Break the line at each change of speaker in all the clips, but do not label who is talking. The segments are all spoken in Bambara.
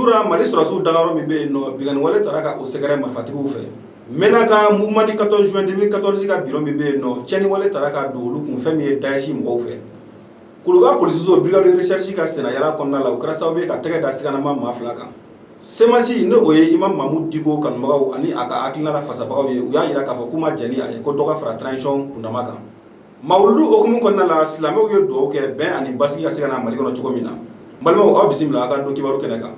Jura, Mali sɔrɔdasiw dagayɔrɔ min bɛ yen nɔ, binkanni wale taara ka o sɛgɛrɛ marifatigiw fɛ. Menaka, Mouvement du 14 juin 2014 ka bureau min bɛ yen nɔ, tiɲɛni wale taara ka don olu kun, fɛn min ye Daesh mɔgɔw fɛ. Kuluba polisiso, brigade de recherche ka sennayala kɔnɔna la, o kɛra sababu ye ka tɛgɛ da siganama maa fila kan. CMAS, ni o ye Imam Mahmoud Dicko kanubagaw ani a ka hakilina la fasabagaw ye, u y'a jira k'a fɔ k'u ma jɛn ni a ye ko dɔ ka fara transition kundama kan. Mawuludu hukumu kɔnɔna la, silamɛw ye dugawu kɛ bɛn ani basigi ka se ka na Mali kɔnɔ cogo min na. N balimaw, aw bisimila aw ka don kibaru kɛnɛ kan.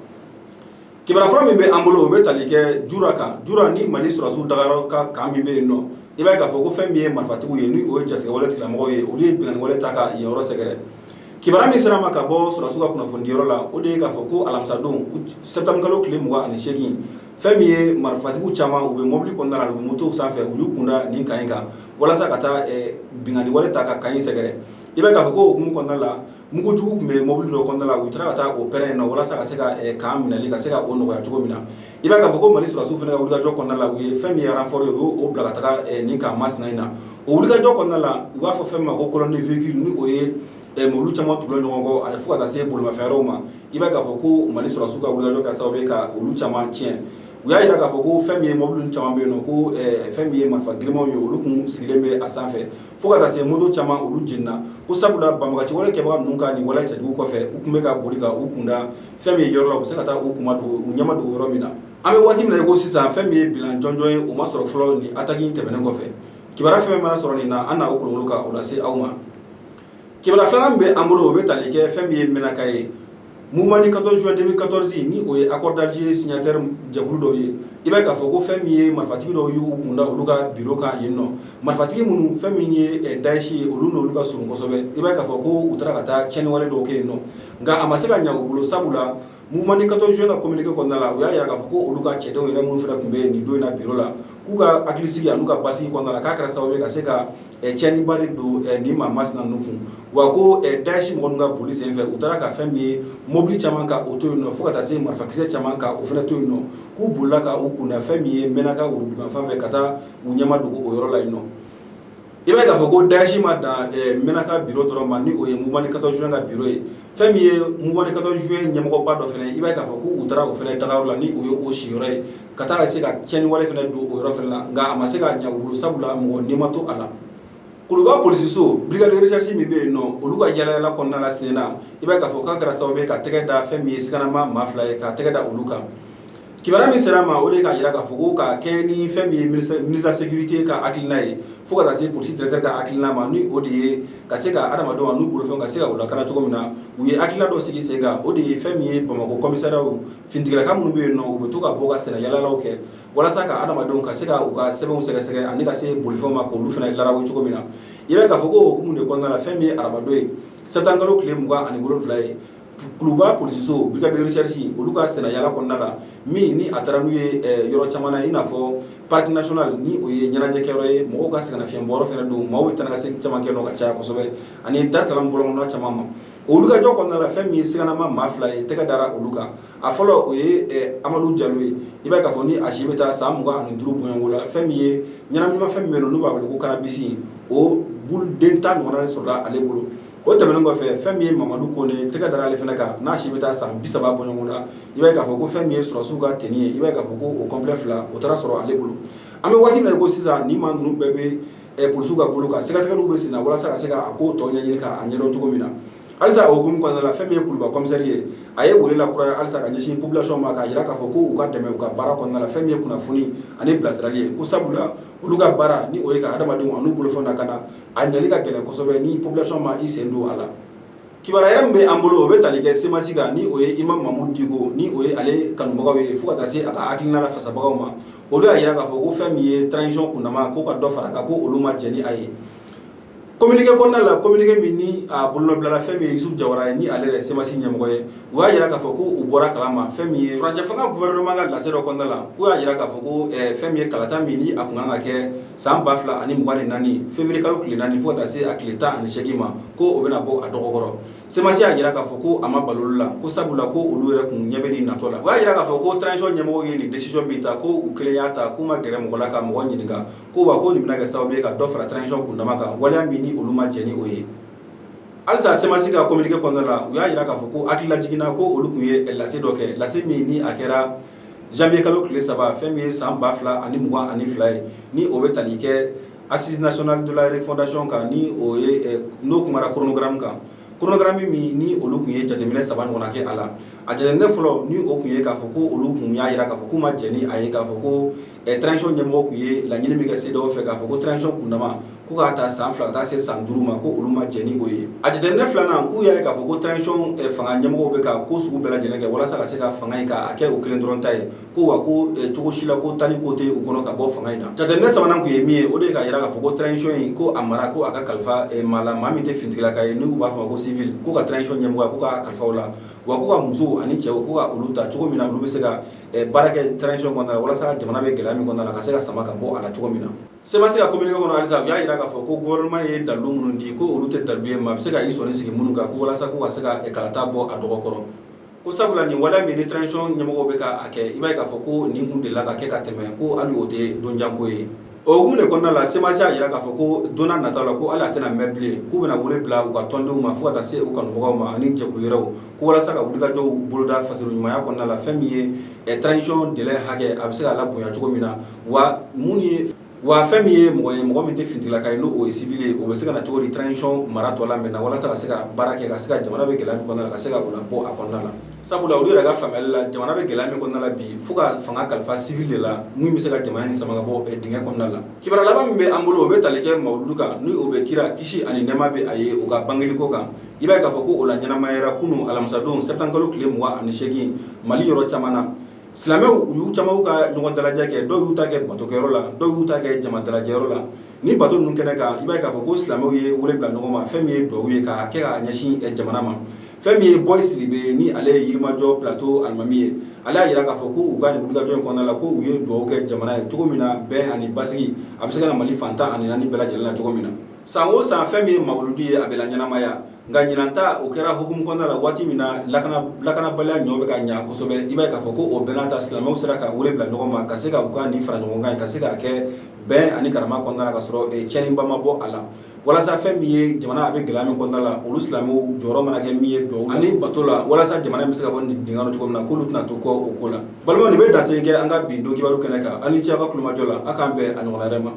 Kibaruya fɔlɔ min bɛ an bolo, o bɛ tali kɛ Jura kan. Jura ni Mali sɔrɔdasiw dagayɔrɔ ka camp min bɛ yen nɔ, i b'a ye k'a fɔ ko fɛn min ye marifatigiw ye, ni o ye jatigɛwale tigilamɔgɔw ye, olu ye binkanni wale ta ka yen yɔrɔ sɛgɛrɛ. Kibaruya min sera ma ka bɔ sɔrɔdasiw ka kunnafonidiyɔrɔ la, o de ye k'a fɔ ko alamisadon, septembre kalo tile 28, fɛn min ye marifatigiw caman, u bɛ mobili kɔnɔna la, u bɛ motow sanfɛ, u y'u kunda nin camp in kan walasa ka taa binkanni wale ta ka camp in sɛgɛrɛ. I b'a ye k'a fɔ ko o hukumu kɔnɔna la, mugujugu tun bɛ mobili dɔ kɔnɔna la, u taara ka taa o pɛrɛn yen nɔ walasa ka se ka camp minɛli ka se ka o nɔgɔya cogo min na. I b'a ye k'a fɔ ko Mali sɔrɔdasiw fana ka wulikajɔ kɔnɔna la, u ye fɛn min ye renfort ye, u y'o bila ka taga nin camp masina in na. O wulikajɔ kɔnɔna la, u b'a fɔ fɛn min ma ko colonne de véhicule, ni o ye mobili caman tugulen ɲɔgɔn kɔ ani fo ka taa se bolimafɛn wɛrɛw ma. I b'a ye k'a fɔ ko Mali sɔrɔdasiw ka wulikajɔ kɛra sababu ye ka olu caman tiɲɛ. U y'a jira k'a fɔ ko fɛn min ye mobili caman bɛ yen nɔ, ko fɛn min ye marifa girinmanw ye, olu kun sigilen bɛ a sanfɛ, fo ka taa se moto caman, olu jenina. Ko sabula banbagaci wale kɛbaga ninnu ka nin wale cɛjugu kɔfɛ, u tun bɛ ka boli ka u kunda fɛn min ye yɔrɔ la, u bɛ se ka taa u kuma dogo, u ɲɛma dogo yɔrɔ min na. An bɛ waati min na i ko sisan, fɛn min ye bilan jɔnjɔn ye, o ma sɔrɔ fɔlɔ nin attaque in tɛmɛnen kɔfɛ. Kibaruya fɛn mana sɔrɔ nin na, an na o kolonkolon ka o lase aw ma. Kibaruya filanan min bɛ an bolo, o bɛ tali kɛ fɛn min ye Menaka ye. Mouvement du 14 juin 2014, ni o ye accord d'Alger signataire jɛkulu dɔw ye, i b'a ye k'a fɔ ko fɛn min ye marifatigi dɔw y'u kunda olu ka bureau kan yen nɔ. Marifatigi minnu, fɛn min ye Daesh ye, olu n'olu ka surun kosɛbɛ. I b'a ye k'a fɔ ko u taara ka taa tiɲɛni wale dɔw kɛ yen nɔ, nka a ma se ka ɲɛ u bolo, sabula Mouvement du 14 juin ka communiqué kɔnɔna la, u y'a jira k'a fɔ ko olu ka cɛdenw yɛrɛ minnu fana tun bɛ nin don in na bureau la, k'u ka hakilisigi an'u ka basigi kɔnɔna la, k'a kɛra sababu ye ka se ka tiɲɛniba de don nin maa masina ninnu kun. Wa ko Daesh mɔgɔ ninnu ka boli senfɛ, u taara ka fɛn min ye mobili caman ka o to yen nɔ, fo ka taa se marifakisɛ caman ka o fana to yen nɔ, k'u bolila ka u kunda fɛn min ye Menaka worodugu fan fɛ ka taa u ɲɛma dogo o yɔrɔ la yen nɔ. I b'a ye k'a fɔ ko Daesh ma dan Menaka bureau dɔrɔn ma, ni o ye Mouvement du 14 juin ka bureau ye. Fɛn min ye Mouvement du 14 juin ɲɛmɔgɔba dɔ fana, i b'a ye k'a fɔ ko u taara o fana dagayɔrɔ la, ni o ye o siyɔrɔ ye, ka taa se ka tiɲɛni wale fana don o yɔrɔ fana la, nka a ma se ka ɲɛ u bolo, sabula mɔgɔ ni ma to a la. Kuluba polisiso, brigade de recherche min bɛ yen nɔ, olu ka yalayala kɔnɔna la sen na, i b'a ye k'a fɔ k'a kɛra sababu ye ka tɛgɛ da fɛn min ye siganama maa fila ye, ka tɛgɛ da olu kan. Kibaruya min sera ma, o de k'a jira k'a fɔ ko ka kɛ ni fɛn min ye ministre de la sécurité ka hakilina ye, fo ka taa se polisi directeur ka hakilina ma, ni o de ye ka se ka adamadenw n'u bolofɛnw ka se ka u lakana cogo min na, u ye hakilina dɔ sigi sen kan. O de ye fɛn min ye Bamakɔ commissariat, finitigilaka minnu bɛ yen nɔ, u bɛ to ka bɔ ka sɛnɛ yalayalaw kɛ walasa ka adamadenw ka se ka u ka sɛbɛnw sɛgɛsɛgɛ ani ka se bolifɛnw ma k'olu fana larawo cogo min na. I b'a ye k'a fɔ ko o hukumu de kɔnɔna la, fɛn min ye arabadon ye, septembre kalo tile 27 ye, Kuluba polisiso, brigade de recherche, olu ka sɛnɛ yala kɔnɔna la, min ni a taara n'u ye yɔrɔ caman na, i n'a fɔ parc national, ni o ye ɲɛnajɛkɛyɔrɔ ye, mɔgɔw ka sɛgɛnnafiɲɛbɔyɔrɔ fana don, maaw bɛ taa ka segin caman kɛ nɔ ka caya kosɛbɛ, ani Dar Salam bɔlɔnkɔnɔna caman ma. Olu ka jɔ kɔnɔna la, fɛn min ye siganama maa fila ye, tɛgɛ dara olu kan. A fɔlɔ, o ye Amadu Jalo ye. I b'a ye k'a fɔ ni a si bɛ taa san 25 bɔɲɔgɔnko la, fɛn min ye ɲɛnaminimafɛn min bɛ yen nɔ, n'u b'a wele ko cannabis, o den 10 ɲɔgɔnna de sɔrɔla ale bolo. O tɛmɛnen kɔfɛ, fɛn min ye Mamadu Kone, tɛgɛ dara ale fana kan, n'a si bɛ taa san 30 bɔɲɔgɔnko la. I b'a ye k'a fɔ ko fɛn min ye sɔrɔdasiw ka tenue ye, i b'a ye k'a fɔ ko o complet fila, o taara sɔrɔ ale bolo. An bɛ waati min na i ko sisan, nin maa ninnu bɛɛ bɛ polisiw ka bolo kan, sɛgɛsɛgɛliw bɛ sen na walasa ka se ka a ko tɔ ɲɛɲini k'a ɲɛdɔn cogo min na. Halisa o hukumu kɔnɔna la, fɛn min ye Kuluba commissaire ye, a ye wele lakuraya halisa ka ɲɛsin population ma, k'a jira k'a fɔ ko u ka dɛmɛ u ka baara kɔnɔna la, fɛn min ye kunnafoni ani bilasirali ye, ko sabula olu ka baara, ni o ye ka adamadenw an'u bolofɛnw lakana, a ɲɛli ka gɛlɛn kosɛbɛ ni population ma i sen don a la. Kibaruya yɛrɛ min bɛ an bolo, o bɛ tali kɛ CMAS kan, ni o ye Imam Mahmoud Dicko, ni o ye ale kanubagaw ye, fo ka taa se a ka hakilina la fasabagaw ma. Olu y'a jira k'a fɔ ko fɛn min ye transition kundama, ko ka dɔ fara a kan, ko olu ma jɛn ni a ye. Communiqué kɔnɔna la, communiqué min ni a bolonɔbilala fɛn min ye Youssouf Diawara ye, ni ale yɛrɛ CMAS ɲɛmɔgɔ ye, u y'a jira k'a fɔ ko u bɔra kalama fɛn min ye furancɛ fanga gouvernement ka lase dɔ kɔnɔna la, k'u y'a jira k'a fɔ ko fɛn min ye kalata min ni a kun kan ka kɛ san 2024 février kalo tile 4 fo ka taa se a tile 18 ma, ko o bɛna bɔ a dɔgɔkɔrɔ. CMAS y'a jira k'a fɔ ko a ma balo olu la, ko sabula ko olu yɛrɛ kun ɲɛ bɛ nin natɔ la. U y'a jira k'a fɔ ko transition ɲɛmɔgɔw ye nin décision min ta, ko u kelen y'a ta, k'u ma gɛrɛ mɔgɔ la ka mɔgɔ ɲininka, ko wa ko nin bɛna kɛ sababu ye ka dɔ fara transition kundama kan, waleya min ni olu ma jɛn ni o ye. Halisa CMAS ka communiqué kɔnɔna la, u y'a jira k'a fɔ ko hakililajigin na, ko olu tun ye lase dɔ kɛ, lase min ni a kɛra janvier kalo tile 3, fɛn min ye san 2022 ye, ni o bɛ tali kɛ assise nationale de la refondation kan, ni o ye n'o kumara chronogramme kan, chronogramme min ni olu tun ye jateminɛ saba ɲɔgɔnna kɛ a la. A jateminɛ fɔlɔ, ni o tun ye k'a fɔ ko olu tun y'a jira k'a fɔ k'u ma jɛn ni a ye k'a fɔ ko transition ɲɛmɔgɔ tun ye laɲini min kɛ CEDEAO fɛ, k'a fɔ ko transition kundama ko k'a ta san 2 ka taa se san 5 ma, ko olu ma jɛn ni o ye. A jateminɛ filanan, k'u y'a ye k'a fɔ ko transition fanga ɲɛmɔgɔw bɛ ka ko sugu bɛɛ lajɛlen kɛ walasa ka se ka fanga in k'a kɛ u kelen dɔrɔn ta ye, ko wa ko cogo si la ko tali ko tɛ u kɔnɔ ka bɔ fanga in na. Jateminɛ sabanan tun ye min ye, o de ye k'a jira k'a fɔ ko transition in, ko a mara, ko a ka kalifa maa la, maa min tɛ finitigilaka ye, n'u b'a fɔ ma ko civil, ko ka transition ɲɛmɔgɔya ko k'a kalifa o la, wa ko ka musow ani cɛw, ko ka olu ta cogo min na olu bɛ se ka baara kɛ transition kɔnɔna la, walasa jamana bɛ gɛlɛya min kɔnɔna la, ka se ka sama ka bɔ a la cogo min na. CMAS ka communiqué kɔnɔ halisa, u y'a jira k'a fɔ ko gouvernement ye dalilu minnu di, ko olu tɛ dalilu ye maa bɛ se ka i sɔnni sigi minnu kan, ko walasa ko ka se ka kalata bɔ a dɔgɔ kɔrɔ, ko sabula nin waleya min ni transition ɲɛmɔgɔw bɛ ka a kɛ, i b'a ye k'a fɔ ko nin kun delila ka kɛ ka tɛmɛ, ko hali o tɛ donjanko ye. O hukumu de kɔnɔna la, CMAS y'a jira k'a fɔ ko don n'a nataw la, ko hali a tɛna mɛn bilen, k'u bɛna wele bila u ka tɔndenw ma, fo ka taa se u kanubagaw ma ani jɛkulu wɛrɛw, ko walasa ka wulikajɔw boloda fasoɲumanya kɔnɔna la, fɛn min ye transition délai hakɛ, a bɛ se ka labonya cogo min na, wa mun ye wa fɛn min ye mɔgɔ ye, mɔgɔ min tɛ finitigilaka ye, n'o o ye civil ye, o bɛ se ka na cogo di transition mara tɔ la mɛn na, walasa ka se ka baara kɛ, ka se ka jamana bɛ gɛlɛya min kɔnɔna la, ka se ka o labɔ a kɔnɔna la. Sabula olu yɛrɛ ka faamuyali la, jamana bɛ gɛlɛya min kɔnɔna la bi, fo ka fanga kalifa civil de la min bɛ se ka jamana in sama ka bɔ dingɛ kɔnɔna la. Kibaruya laban min bɛ an bolo, o bɛ tali kɛ mawuludu kan, ni o bɛ kira kisi ani nɛɛma bɛ a ye, o ka bangeliko kan. I b'a ye k'a fɔ ko o la ɲɛnamayara kunun alamisadon, septembre kalo tile 28, Mali yɔrɔ caman na, silamɛw u y'u caman ka ɲɔgɔn dalajɛ kɛ. Dɔw y'u ta kɛ batokɛyɔrɔ la, dɔw y'u ta kɛ jama dalajɛyɔrɔ la. Ni bato ninnu kɛnɛ kan, i b'a ye k'a fɔ ko silamɛw ye wele bila ɲɔgɔn ma, fɛn min ye dugawu ye k'a kɛ k'a ɲɛsin jamana ma. Fɛn min ye Bɔyi Sidibe, ni ale ye Yirimajɔ Plateau alimami ye, ale y'a jira k'a fɔ ko u ka nin wulikajɔ in kɔnɔna la, ko u ye dugawu kɛ jamana ye cogo min na bɛn ani basigi a bɛ se ka na Mali fan 14 bɛɛ lajɛlen na cogo min na. San o san, fɛn min ye mawuludu ye, a bɛ la ɲɛnamaya, nka ɲinan ta o kɛra hukumu kɔnɔna la waati min na lakanabaliya ɲɔ bɛ ka ɲa kosɛbɛ. I b'a ye k'a fɔ ko o bɛɛ n'a ta, silamɛw sera ka wele bila ɲɔgɔn ma, ka se ka u ka nin fara ɲɔgɔn kan, ka se k'a kɛ bɛn ani karama kɔnɔna la, ka sɔrɔ tiɲɛniba ma bɔ a la, walasa fɛn min ye jamana a bɛ gɛlɛya min kɔnɔna la, olu silamɛw jɔyɔrɔ mana kɛ min ye dugawu ani bato la, walasa jamana bɛ se ka bɔ nin dingɛ cogo min na, k'olu tɛna to kɔ o ko la. Balimaw, nin bɛ dansigi kɛ an ka bi don kibaru kɛnɛ kan. Aw ni ce aw ka tulomajɔ la. A k'an bɛn a ɲɔgɔnna wɛrɛ ma.